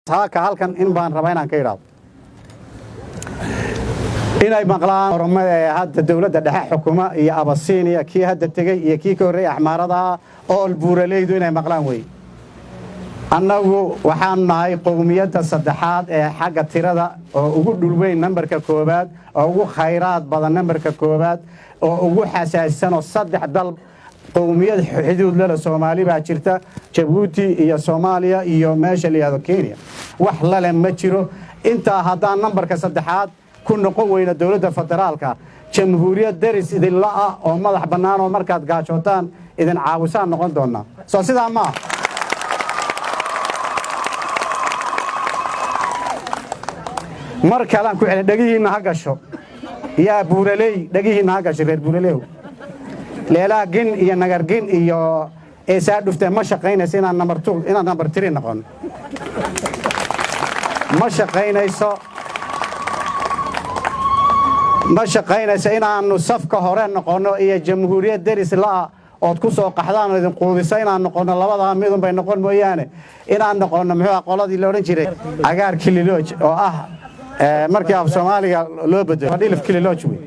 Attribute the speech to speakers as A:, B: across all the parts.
A: Saaka halkan in baan rabaa inaan ka idhaahdo, inay maqlaan Oromada ee hadda dowladda dhexe xukuma iyo Abasiiniya kii hadda tegey iyo kii ka horreeyey Axmaaradaha ool buuraleydu inay maqlaan wey. Annagu waxaan nahay qowmiyadda saddexaad ee xagga tirada oo ugu dhulweyn nambarka koowaad, oo ugu khayraad badan nambarka koowaad, oo ugu xasaasisan, oo saddex dal qowmiyad xuduud lale Soomaali baa jirta, Jabuuti iyo Soomaaliya iyo meesha la yihahdo Kenya. Wax lale ma jiro. Intaa haddaan nambarka saddexaad ku noqon weyna dowladda federaalka, jamhuuriyad deris idinla ah oo madax bannaan oo markaad gaajootaan idin caawisaan noqon doonnaa. Soo sidaa maaha? Mar kalean ku celin, dhegihiinna ha gasho. Yaa buuraley, dhegihiinna ha gasho. Reer buuraleew, leelaa gin iyo nagargin iyo eesaa dhuftee ma shaqaynayso. Inaan number 2, inaan number 3 noqon ma shaqaynayso, ma shaqaynayso. Inaannu safka hore noqonno iyo jamhuuriyad deris la'a ood ku soo qaxdaan oo idin quudisa inaan noqonno, labadaa midun bay noqon mooyaane, inaan noqonno muxuu ah qoladii la odhan jiray cagaar kililooj oo ah markii af Soomaaliga loo bedelo dhilif kililooj wey.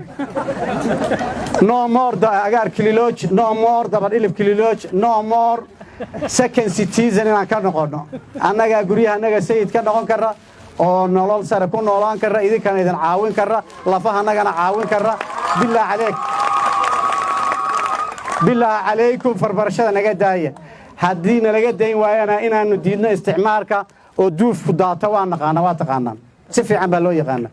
A: No more agaar kililooj, no more dabadhilif kililooj, no more second citizen inaan ka noqonno. Annagaa guryaha annaga sayid ka noqon kara oo nolol sare ku noolaan kara, idinkana idin caawin kara, lafaha annagana caawin kara. Bilaa caleeg, bilaahi calaykum, farbarashada naga daaya. Haddii nalaga dayn waayana, inaannu diidno isticmaalka oo duufku daato waa naqaana, waa taqaanaan, si fiican baa loo yaqaana.